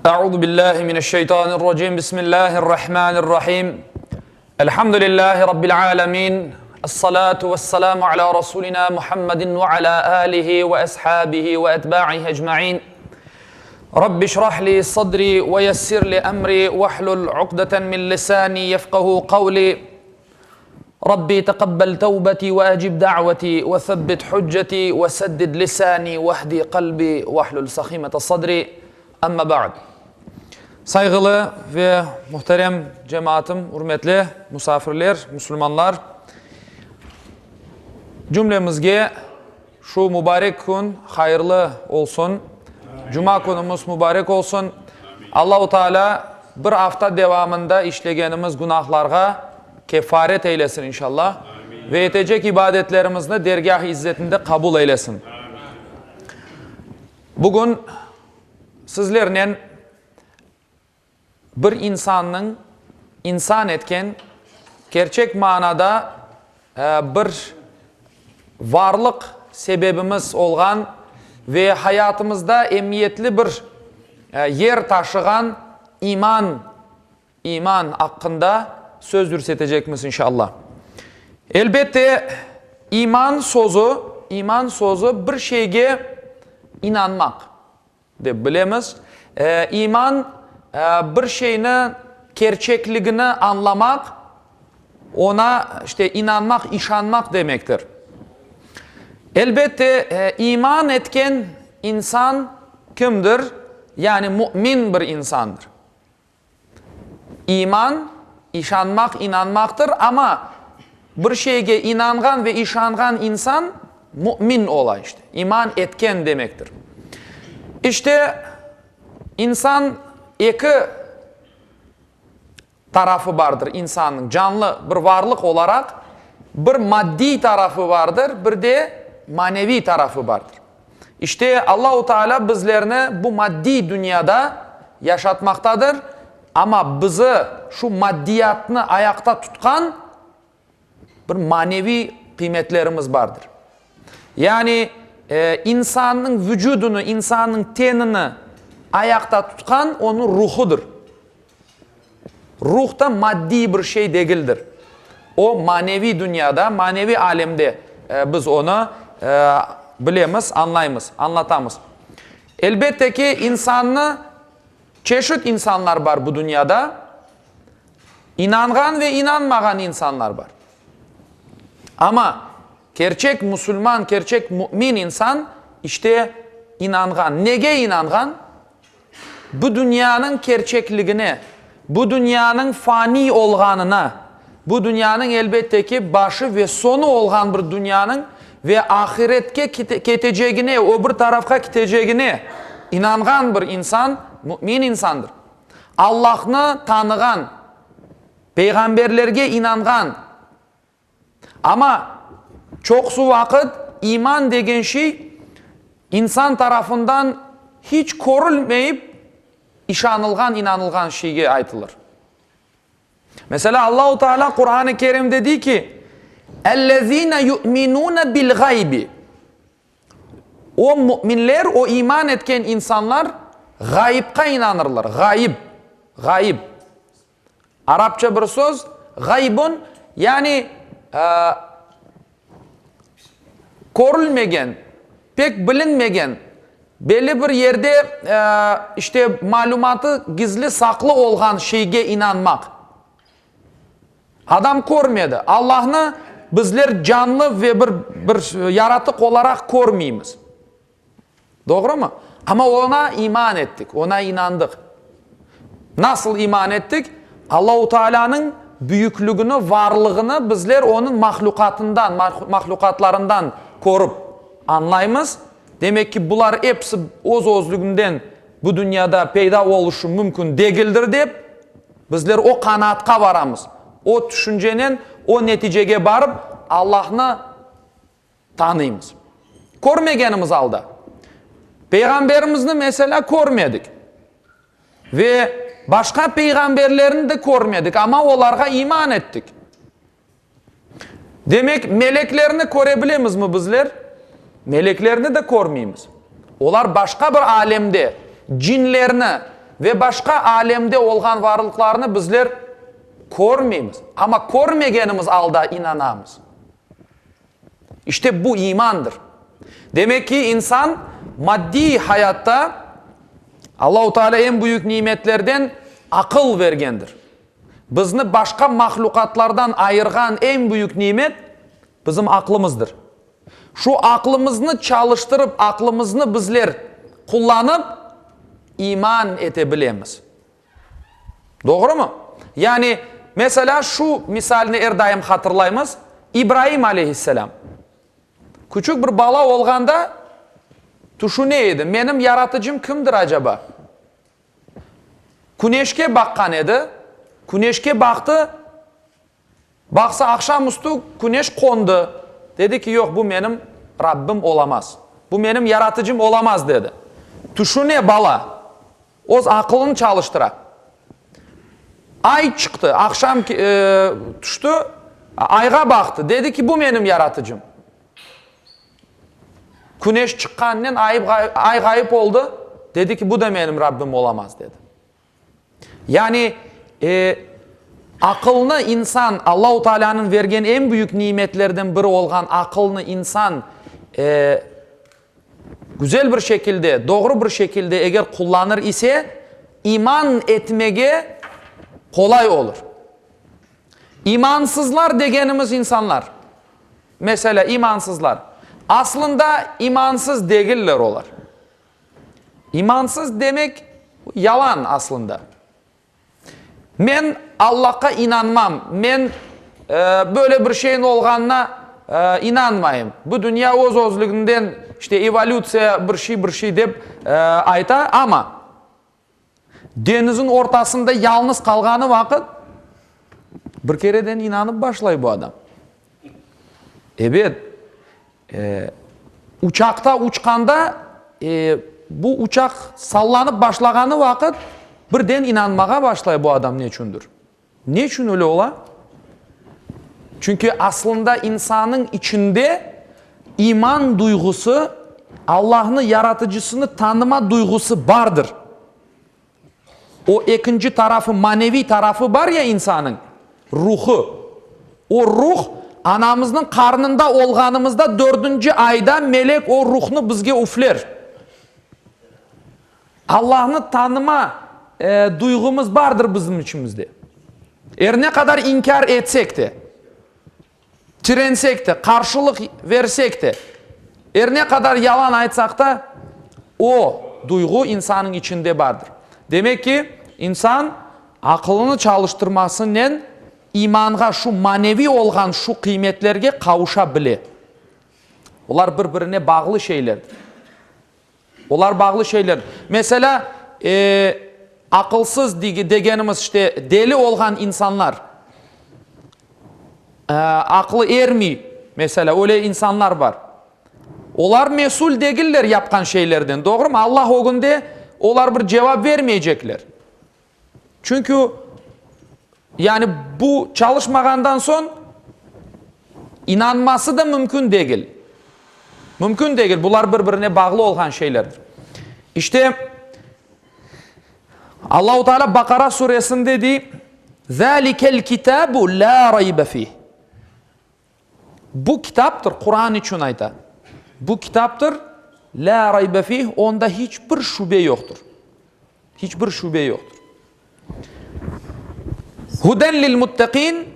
Euzu billahi mineşşeytanirracim. Bismillahirrahmanirrahim. Elhamdülillahi rabbil alamin. Essalatu vesselamu ala rasulina Muhammedin ve ala alihi ve ashabihi ve etba'ihi ecmaîn. Rabbi şrah li sadri ve yessir li emri vehlul ukdeten min lisani yefkahu kavli. Rabbi teqabbel tevbeti ve ecib da'veti ve sebbit hücceti ve seddid lisani vehdi kalbi vehlul sahimete sadri. Amma ba'd. Sayğılı ve muhterem cemaatım, ürmetli musafirler, musulmanlar, cümlemizge şu mübarek kün hayırlı olsun. Cuma künümiz mübarek olsun. Allahu Teala bir afta devamında işlegenimiz günahlarğa kefaret eylesin inşallah. Ve etecek ibadetlerimizni dergâh-ı izzetinde qabul eylesin. Bugün sizlernen bir insannıñ insan etken, kerçek manada bir varlıq sebebimiz olğan ve hayatımızda emiyetli bir yer taşığan iman, iman aqqında söz yürsetecekmiz inşallah. Elbette, iman sözü, iman sözü bir şeyge inanmaq. Dep bilemiz. İman, bir şeyni kerçekligini añlamaq, oña, işte, inanmaq, işanmaq demektir. Elbette, iman etken insan kimdir? Yani mümin bir insandır. İman, işanmaq, inanmaqtır, amma bir şeyge inanğan ve işanğan insan mümin ola, işte, iman etken demektir. İşte, insan eki tarafı bardır, insannıñ, canlı bir varlıq olaraq, bir maddiy tarafı bardır, bir de maneviy tarafı bardır. İşte, Allahu Teala bizlerni bu maddiy dünyada yaşatmaqtadır, amma bizi şu maddiyatnı ayaqta tutqan bir maneviy qıymetlerimiz bardır. Yani, insannıñ vücudını, insannıñ tenini ayaqta tutqan onıñ ruhudır. Ruh da maddiy bir şey degildir. O, maneviy dünyada, maneviy alemde biz onı bilemiz, añlaymız, añlatamız. Elbette ki, insannı, çeşit insanlar bar bu dünyada, inanğan ve inanmağan insanlar bar. Amma kerçek musulman, kerçek mümin insan, işte, inanğan. Nege inanğan? Bu dünyanıñ kerçekligine, bu dünyanıñ faniy olğanına, bu dünyanıñ, elbette ki, başı ve soñu olğan bir dünyanıñ ve ahiretke ketecegine, o bir tarafqa kitecegine inanğan bir insan, mümin insandır. Allahnı tanığan, peyğamberlerge inanğan, Amma çoqusı vaqıt iman degen şey insan tarafından hiç körülmeyip işanılğan, inanılğan şeyge aytılır. Meselâ, Allahu Teala Quran-ı Kerimde dey ki, Ellezîne yu'minûne bil gaybi. O müminler, o iman etken insanlar ğayıpqa inanırlar. Ğayıp, ğayıp. Arapça bir söz, ğaybun, yani körülmegen, pek bilinmegen, belli bir yerde, işte, malümatı gizli, saqlı olğan şeyge inanmaq. Adam körmedi. Allahnı bizler canlı ve bir, bir yaratıq olaraq körmeymiz. Doğrumı? Amma oña iman ettik, oña inandıq. Nasıl iman ettik? Allahu Tealânıñ büyüklügini, varlığını bizler onıñ mahlüqatından, mahlüqatlarından körip añlaymız. Demek ki, bular episi öz-özlüginden bu dünyada peyda oluşı mümkün degildir dep, bizler o qanaatqa varamız. O tüşüncenen, o neticege barıp, Allahnı tanıymız. Körmegenimiz alda. Peyğamberimizni, meselâ, körmedik. Ve başqa peyğamberlerni de körmedik, amma olarğa iman ettik. Demek, meleklerni köre bilemizmi bizler? Meleklerni de körmeymiz. Olar başqa bir alemde. Cinlerni. Ve başqa alemde olğan varlıqlarnı bizler körmeymiz, amma körmegenimiz alda inanamız. İşte bu imandır. Demek ki, insan maddiy hayatta Allahu Teala eñ büyük nimetlerden aqıl bergendir. Bizni başqa mahlüqatlardan ayırğan eñ büyük nimet bizim aqlımızdır. Şu aqlımıznı çalıştırıp, aqlımıznı bizler qullanıp, iman ete bilemiz. Doğrumı? Yani, meselâ, şu misalni er daim hatırlaymız, İbraim aleyhisselâm küçük bir bala olğanda tüşüne edi, menim yaratıcım kimdir acaba? Küneşke baqqan edi, küneşke baqtı, Baqsa, aqşam üstü küneş qondı. Dedi ki, yoq, bu menim Rabbim olamaz. Bu menim Yaratıcım olamaz, dedi. Tüşüne bala, öz aqılını çalıştıra. Ay çıqtı, aqşam tüşti, ayğa baqtı, dedi ki, bu menim Yaratıcım. Küneş çıqqanınen ay ğayıp oldı, dedi ki, bu da menim Rabbim olamaz, dedi. Yani, aqılnı insan, Allahu Taalânıñ vergen eñ büyük nimetlerden biri olğan aqılnı insan güzel bir şekilde, doğru bir şekilde eger qullanır ise, iman etmege qolay olur. İmansızlar degenimiz insanlar, meselâ, imansızlar, aslında imansız degiller olar. İmansız demek, yalan aslında. Men Allahqa inanmam, men böyle bir şeyin olğanına inanmayım. Bu dünya öz-özlüginden, işte, evolütsiya, bir şey, bir şey dep ayta, amma deñizin ortasında yalnız qalğanı vaqıt bir kereden inanıp başlay bu adam. Ebet, uçaqta uçqanda, bu uçaq sallanıp başlağanı vaqıt, birden inanmağa başlay bu adam neçündir. Neçün öyle ola? Çünki aslında insanıñ içinde iman duyğusı, Allahnı, Yaratıcısını tanıma duyğusı bardır. O ekinci tarafı, maneviy tarafı bar ya insanıñ, ruhu. O ruh, anamıznıñ qarnında olğanımızda dördünci ayda melek o ruhnı bizge üfler. Allahnı tanıma duyğumız bardır bizim içimizde. Er ne qadar inkâr etsek de. Tirensek de, qarşılıq versek de, er ne qadar yalan aytsaq da, o duyğu insanıñ içinde bardır. Demek ki, insan aqılını çalıştırmasınen imanğa, şu maneviy olğan şu qıymetlerge qavuşa bile. Olar bir-birine bağlı şeylerdir. Olar bağlı şeyler. Meselâ, aqılsız degenimiz, işte, deli olğan insanlar, aqlı ermey, meselâ, öyle insanlar bar. Olar mesül degiller yapqan şeylerden, doğrumı? Allah ögünde olar bir cevap vermeycekler. Çünki, yani bu çalışmağandan soñ inanması da mümkün degil. Mümkün degil, bular bir-birine bağlı olğan şeylerdir. İşte, Allahu Teala Baqara suresinde dey, Zalikel kitabu la raybe fih. Bu kitaptır, Quran içün ayta. Bu kitaptır, lâ raybe fih, onda hiç bir şübe yoqtır. Hiç bir şübe yoqtır. Huden lil muttaqin,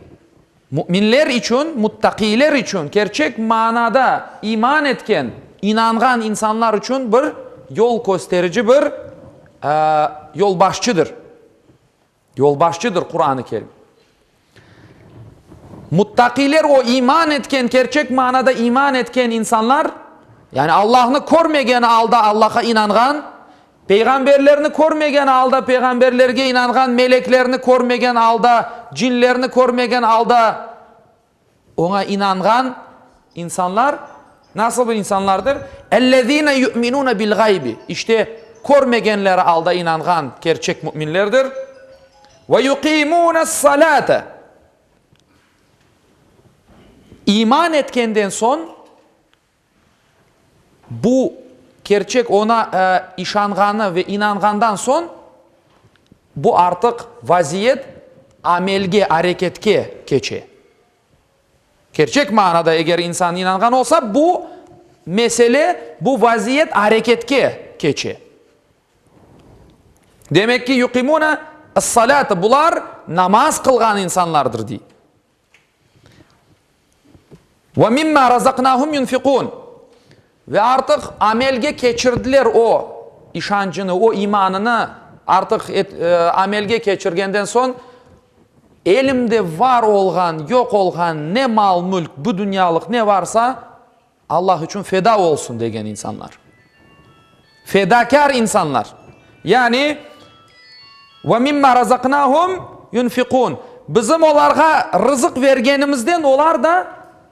müminler içün, muttaqiyler içün, kerçek manada iman etken, inanğan insanlar içün bir yol kösterici, bir yolbaşçıdır. Yolbaşçıdır Quran-ı Kerim. Muttaqiyler, o iman etken, kerçek manada iman etken insanlar, yani Allahnı körmegeni alda Allahqa inanğan, peyğamberlerni körmegen alda peyğamberlerge inanğan, meleklerni körmegen alda, cinlerni körmegen alda Oña inanğan insanlar nasıl bir insanlardır? Ellezine yu'minune bil gaybi, işte, körmegenleri alda inanğan kerçek müminlerdir. Ve yuqimunes-salate, iman etkenden soñ, Bu kerçek oña işanğanı ve inanğandan soñ. Bu artıq vaziyet amelge, areketke keçe. Kerçek manada eger insan inanğan olsa, bu mesele, bu vaziyet areketke keçe. Demek ki, yuqimune es-salate, bular namaz qılğan insanlardır, dey. Ve mimma razaqnahum yunfiqun. Ve artıq amelge keçirdiler o işancını, o imanını artıq amelge keçirgenden soñ, elimde var olğan, yoq olğan ne mal-mülk, bu dünyalıq ne varsa, Allah içün feda olsun degen insanlar. Fedakâr insanlar. Yani, ve mimma razaqnahum yunfiqun. Bizim olarğa rızıq vergenimizden olar da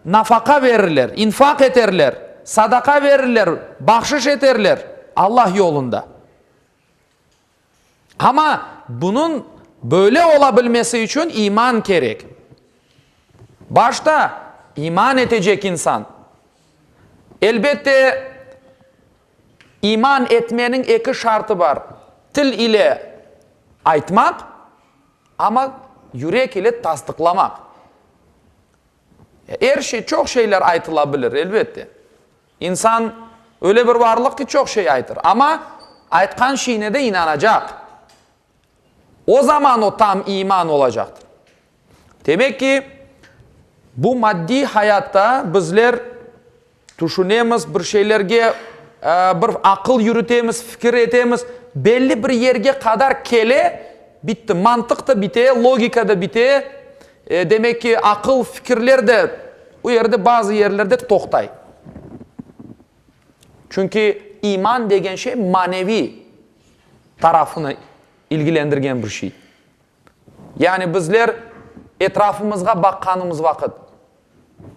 nafaqa verirler, infaq eterler, sadaqa verirler, bahşış eterler Allah yolunda. Amma bunıñ böyle ola bilmesi içün iman kerek. Başta iman etecek insan. Elbette, iman etmeniñ eki şartı bar, til ile aytmaq, amma yürek ile tasdıqlamaq. Er şey, çoq şeyler aytıla bilir, elbette. İnsan öyle bir varlıq ki, çoq şey aytır. Amma aytqan şeyine de inanacaq. O zaman o tam iman olacaqtır. Demek ki, bu maddiy hayatta bizler tüşünemiz, bir şeylerge bir aqıl yürütemiz, fikir etemiz, belli bir yerge qadar kele, bitti. Mantıq da bite, logika da bite, demek ki, aqıl, fikirler de o yerde bazı yerlerde toqtay. Çünki iman degen şey maneviy tarafını ilgilendirgen bir şey. Yani bizler etrafımızğa baqqanımız vaqıt,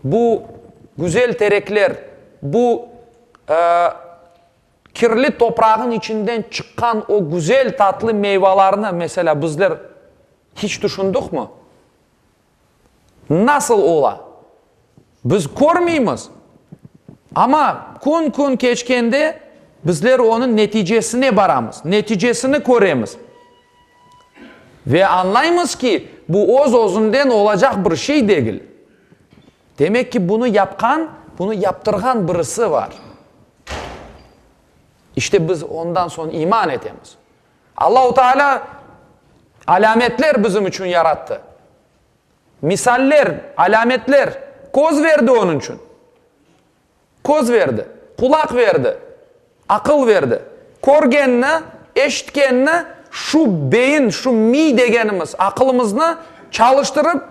bu güzel terekler, bu kirli toprağın içinden çıqqan o güzel tatlı meyvalarnı, meselâ, bizler hiç tüşündikmi? Nasıl ola? Biz körmeymiz, amma kün-kün keçkende bizler onıñ neticesine baramız, neticesini köremiz. Ve añlaymız ki, bu öz-özünden olacaq bir şey degil. Demek ki, bunı yapqan, bunı yaptırğan birisi bar. İşte biz ondan soñ iman etemiz. Allahu Teala alâmetler bizim içün yarattı. Misaller, alâmetler, köz verdi onıñ içün. Köz verdi, qulaq verdi, aqıl verdi. Körgenni, eşitkenni şu beyin, şu miy degenimiz aqılımıznı çalıştırıp,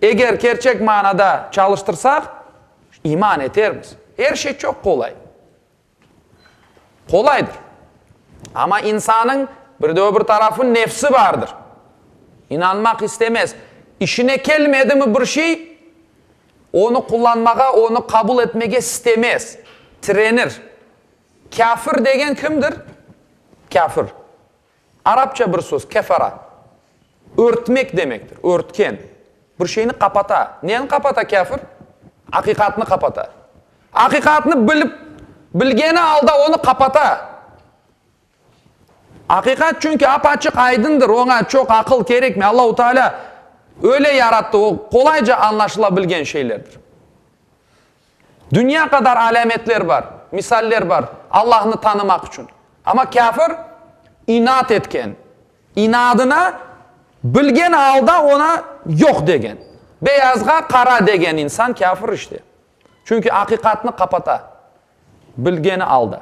eger kerçek manada çalıştırsaq, iman etermiz. Er şey çoq qolay. Qolaydır. Amma insanıñ bir de öbür tarafı nefsi bardır. İnanmaq istemez. İşine kelmedimi bir şey, onı qullanmağa, onı qabul etmege istemez, tirenir. Kâfir degen kimdir? Kâfir. Arapça bir söz, kefera. Örtmek demektir, örtken. Bir şeyni qapata. Neni qapata kâfir? Aqiqatnı qapata. Aqiqatnı bilip, bilgeni alda onı qapata. Aqiqat çünki ap-açıq aydındır, oña çoq aqıl kerekmey. Allahu Teala öyle yarattı, o qolayca añlaşıla bilgen şeylerdir. Dünya qadar alâmetler bar, misaller bar Allahnı tanımaq içün. Amma kâfir inat etken, inadına bilgen alda oña yoq degen. Beyazğa qara degen insan kâfir işte. Çünki aqiqatnı qapata, bilgeni alda.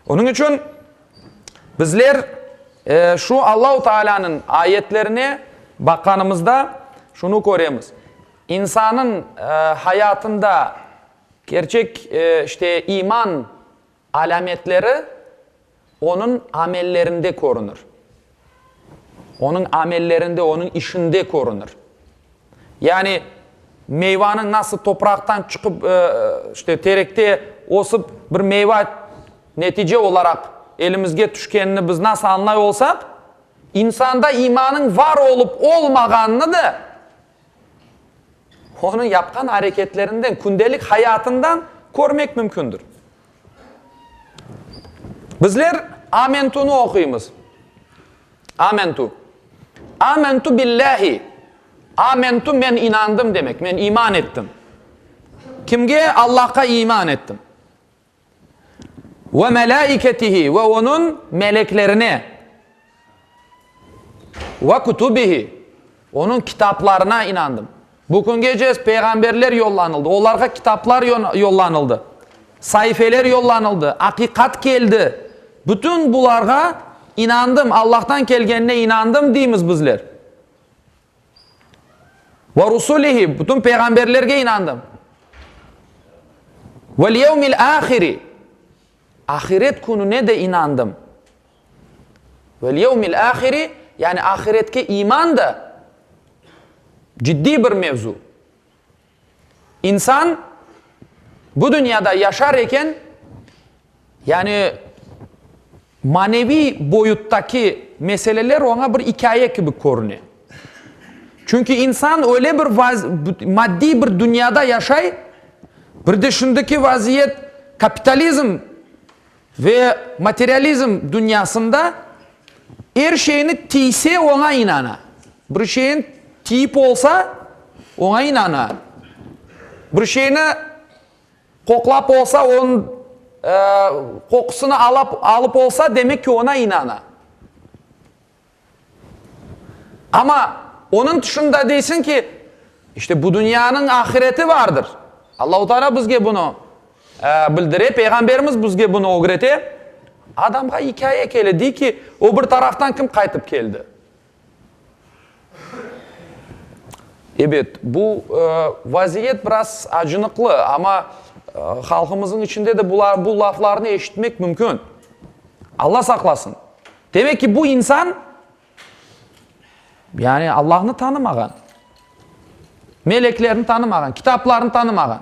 Onıñ içün bizler şu Allahu Taalanıñ ayetlerine baqqanımızda şunı köremiz, insanıñ hayatında kerçek işte iman alâmetleri onıñ amellerinde körünir. Onıñ amellerinde, onıñ işinde körünir. Yani, meyvanıñ nasıl topraqtan çıqıp, işte, terekte ösip bir meyva netice olaraq elimizge tüşkenini biz nasıl añlay olsaq, insanda imanıñ var olıp olmağanını da onıñ yapqan areketlerinden, kündelik hayatından körmek mümkündir. Bizler Amentunı oquymız. Amentu. Amentu billahi. Amentu men inandım demek, men iman ettim. Kimge? Allahqa iman ettim. Ve melâiketihi ve Onıñ meleklerine. Ve kutubihi Onıñ kitaplarına inandım. Bu küngece peyğamberler yollanıldı, olarğa kitaplar yollanıldı, saifeler yollanıldı, aqiqat keldi. Bütün bularğa inandım, Allahtan kelgenine inandım deymiz bizler. Ve rusulihi, bütün peyğamberlerge inandım. Vel yevmil ahiri, ahiret kününe de inandım. Vel yevmil ahiri, yani ahiretke iman da ciddiy bir mevzu. İnsan bu dünyada yaşar eken, yani maneviy boyuttaki meseleler oña bir ikâye kibi körüne. Çünki insan öyle bir maddiy bir dünyada yaşay, bir de şimdiki vaziyet kapitalizm Ve materializm dünyasında er şeyni tiyse oña inana. Bir şeyin tiyip olsa, oña inana. Bir şeyni qoqlap olsa, onıñ qoqusını alıp olsa, demek ki, oña inana. Amma onıñ tışında deysiñ ki, işte bu dünyanıñ ahireti vardır. Allahu Teala bizge bunı bildire, Peyğamberimiz bizge bunı ögrete. Adamğa ikâye kele, dey ki, o bir taraftan kim qaytıp keldi? Ebet, bu vaziyet biraz acınıqlı, amma halqımıznıñ içinde de bu laflarnı eşitmek mümkün. Alla saqlasın! Demek ki, bu insan, yani Allahnı tanımağan, meleklerni tanımağan, kitaplarnı tanımağan.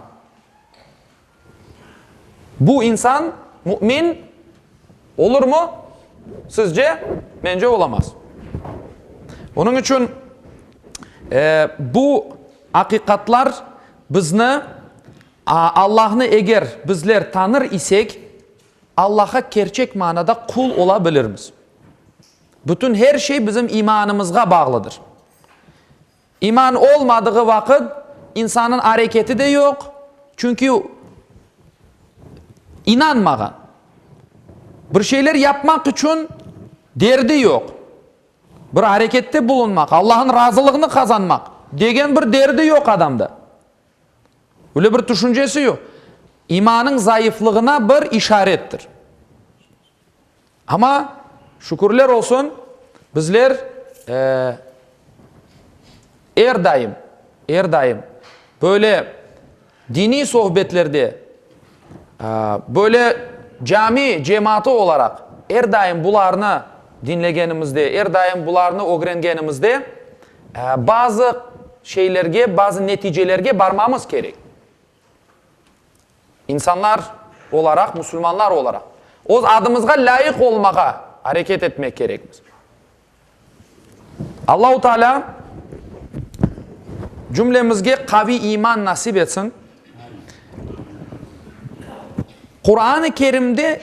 Bu insan mümin olurmı, sizce? Mence, olamaz. Onıñ içün bu aqiqatlar bizni, Allahnı eger bizler tanır isek, Allah'a kerçek manada qul ola bilirmiz. Bütün her şey bizim imanımızğa bağlıdır. İman olmadığı vaqıt insanın areketi de yoq, çünki inanmağan. Bir şeyler yapmaq içün derdi yoq. Bir arekette bulunmaq, Allah'ın razılığını qazanmaq degen bir derdi yoq adamda. Öyle bir tüşüncesi yoq. İmanıñ zayıflığına bir işarettir. Amma, şükürler olsun, bizler er daim, er daim böyle diniy sohbetlerde, böyle cami cemaatı olaraq er daim bularnı diñlegenimizde, er daim bularnı ögrengenimizde bazı şeylerge, bazı neticelerge barmamız kerek. İnsanlar olaraq, musulmanlar olaraq, öz adımızğa lâyıq olmağa areket etmek kerekmiz. Allahu Teala cümlemizge qaviy iman nasip etsin. Quran-ı Kerimde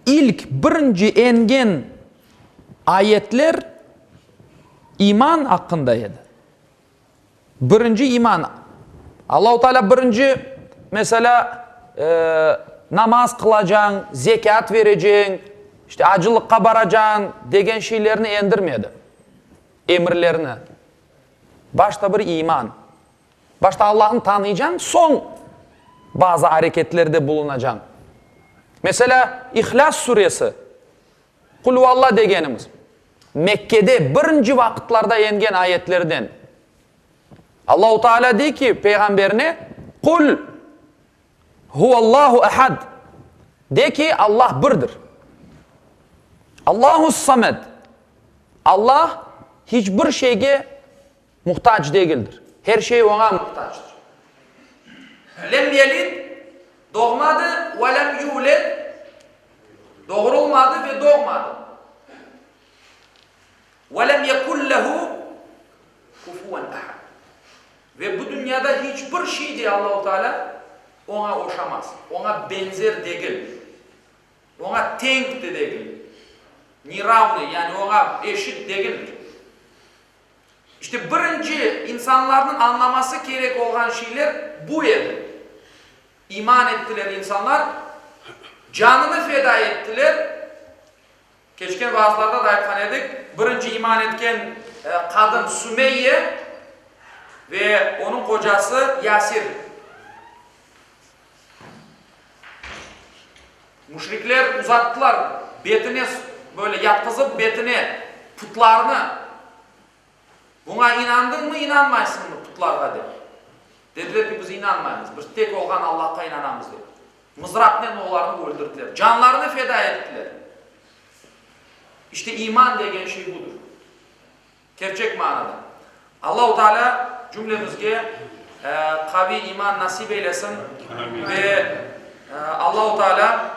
ilk birinci engen ayetler iman aqqında edi. Birinci iman. Allahu Teala birinci, meselâ, namaz qılacañ, zekât vereceñ, işte acılıqqa baracañ degen şeylerni endirmedi, emirlerni. Başta bir iman. Başta Allahnı tanıycañ, soñ bazı areketlerde bulunacañ. Meselâ, İhlâs suresi. Qul-u-Alla degenimiz, Mekkede birinci vaqıtlarda engen ayetlerden. Allahu Teala dey ki, Peyğamberine, Qul huvallahu ehad, de ki, Allah birdir. Allahus-Samed, Allah hiç bir şeyge muhtac degildir, her şey Oña muhtacdır. Lem yelid, doğmadı, ve lem yuled, Doğurılmadı ve doğmadı. Ve lem yekun lehu kufuven ahad. Ve bu dünyada hiç bir şey de Allahu Teala oña oşamaz, oña beñzer degil, oña teñ de degil. Neravnıy, yani oña eşit degildir. İşte birinci insanlarnıñ añlaması kerek olğan şeyler bu edi. İman ettiler insanlar, canını feda ettiler. Keçken vaazlarda da aytqan edik, birinci iman etken qadın Sümeyye ve onıñ qocası Yasir. Müşrikler uzattılar, betine böyle yatqızıp betine putlarnı. Buña inandıñmı, inanmaysıñmı putlarğa dep. Dediler ki, biz inanmaymız, biz tek olğan Allahqa inanamız dep. Mızraqnen olarnı öldürdiler, canlarını feda ettiler. İşte iman degen şey budır. Kerçek manada. Allahu Teala cümlemizge qaviy iman nasip eylesin ve Allahu Teala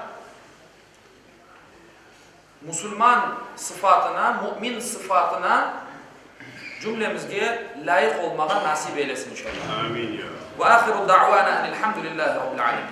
musulman sıfatına, mümin sıfatına cümlemizge lâyıq olmağa nasip eylesin inşallah. Amin ya Rabbi. Ve ahiru da'vana enelhamdülillahi rabbil alemin.